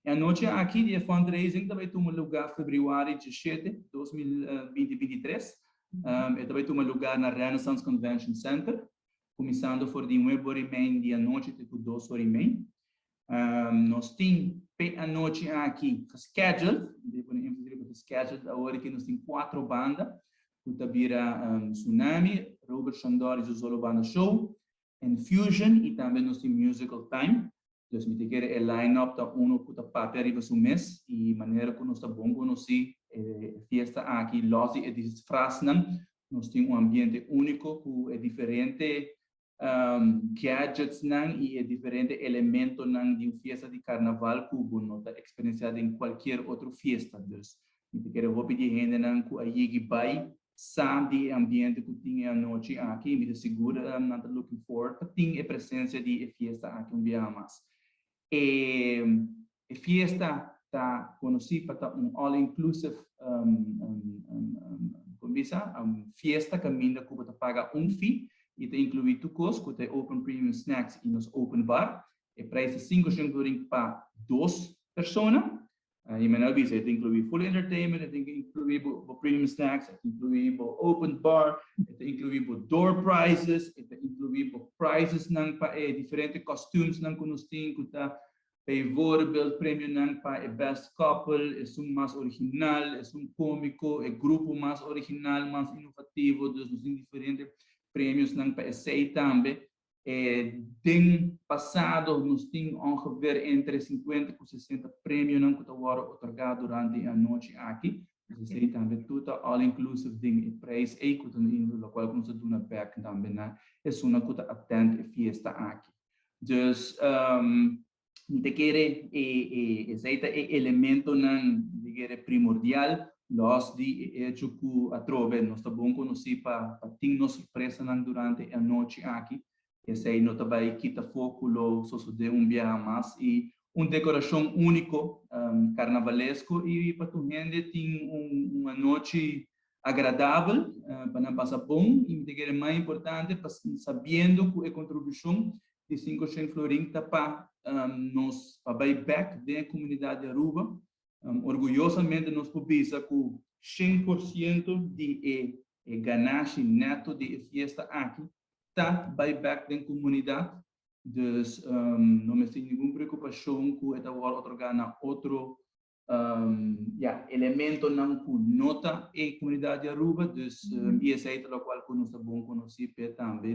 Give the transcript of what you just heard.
E anochi aki di fundraising tambe ta tuma lugá febrüari 17 di 2023. E tambe ta tuma lugá na Renaissance Convention Center, kuminsando for di 9:30 di anochi te 2:30. Nos tin e anochi aki scheduled, scheduled awor ku nos tin kuater banda, ku ta bira Tsunami, Robert Chandor i Solo Banda Show, Infusion i tambe nos tin Musical Time. Dus mi ta kere e line-up ta uno ku ta papia riba su mes i manera ku nos ta bon konosí fiesta aki, los di e disfraznan, nos tin un ambiente úniko ku e diferente gadgets nan i e diferente elementonan di un fiesta di karnaval ku bo no ta eksperensiá den kualke otro fiesta. Dus mi ta kere hopi di hendenan ku a yega bai sa di ambiente ku tin e anochi aki, mi ta sigur nan ta looking forward pa tin e presensia di e fiesta aki un biaha mas. E fiesta ta konosí pa un all-inclusive kon bisa, fiesta kaminda ku bo ta paga un fee i ta inkluí tur kos, ku ta open premium snacks i nos open bar. E preis ta 500 florin pa dos persona. I mi a bisa, ta inkluí full entertainment, ta inkluí bo premium snacks, ta inkluí bo open bar, ta inkluí bo door prizes, ta inkluí bo prizes nan pa e diferente costumes nan ku nos tin, ku ta bijvoorbeeld premio nan pa e best couple, esun mas original, esun kómiko, e grupo mas original, mas inovativo, dus nos tin diferente premio nan pa esei tambe. Den pasado nos tin ongeveer entre 50 i 60 premio nan ku ta otorgá durante e anochi aki. Dus esei tambe tur ta all inclusive den e prijs ei ku ta in lokual ku nos ta duna back tambe na esunnan ku ta attend e fiesta aki. Dus mi ta kere esei ta e elementonan di kere primordial, los di hecho ku atrobe nos ta bon konosí pa tin nos sorpresanan durante e anochi aki. Esei no ta bai kita afó ku lo sosodé un biaha mas i un dekorashon úniko karnavalesko i pa tur hende tin un anochi agradabel pa nan pasa bon. I mi ta kere mas importante pa sabiendo ku e kontribushon di 500 florin ta pa nos pa bai back den komunidat di Aruba. Orguyosamente nos por bisa ku 100% di e ganashi neto di e fiesta aki ta bai back den komunidat. Dus no mester tin ningun preokupashon ku e ta wòrdu otorgá na otro ja, elementonan ku no ta e komunidat di Aruba. Dus esei ta lokual ku nos ta bon konosí pe tambe.